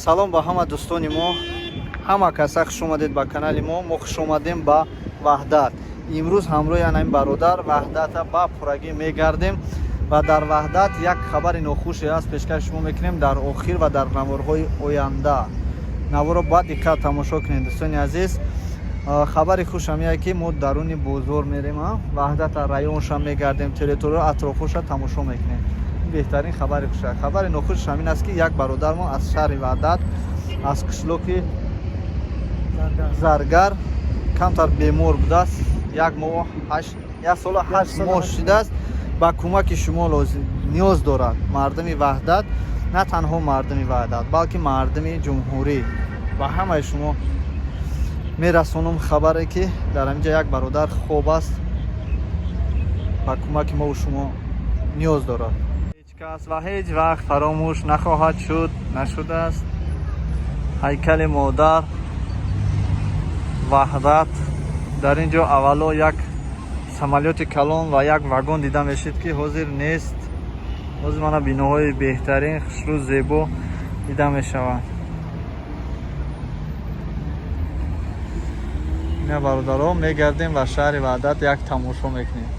Салом ба ҳама дӯстони мо, ҳама каса хуш омадед ба канали мо. Мо хуш омадем ба Ваҳдат. Имрӯз ҳамроҳи ана ин бародар Ваҳдата ба пуррагӣ мегардем ва дар Ваҳдат як хабари нохуше аст, пешкаш шумо мекунем дар охир ва дар наворҳои оянда. Наворро ба диққат тамошо кунед, дӯстони азиз. Хабари хуш ҳамия, ки мо даруни бозор мерем, Ваҳдата районша мегардем, территория атрофоша тамошо мекунем. Беҳтарин хабари хуш. Хабари нохушш ҳамин аст, ки як бародармон аз шаҳри Ваҳдат, аз қишлоқи Заргар, камтар бемор будааст. Як моҳ, як солу 8 моҳ шудааст. Ба кӯмаки шумо ниёз дорад мардуми Ваҳдат, на танҳо мардуми Ваҳдат, балки мардуми ҷумҳурӣ. Ба ҳамаи шумо мерасонам хабаре, ки дар ҳаминҷа як бародар хоб аст, ба кӯмаки мову шумо ниёз дорад. Ҳеҷ кас ва ҳеҷ вақт фаромӯш нахоҳад шуд, нашудааст. Ҳайкали модар, Ваҳдат. Дар ин ҷо аввало як самолёти калон ва як вагон дида мешид, ки ҳозир нест. Ҳозир мана биноҳои беҳтарин, хушрӯ, зебо дида мешаванд. Ина, бародаро, мегардем ва шаҳри Ваҳдат як тамошо мекунем.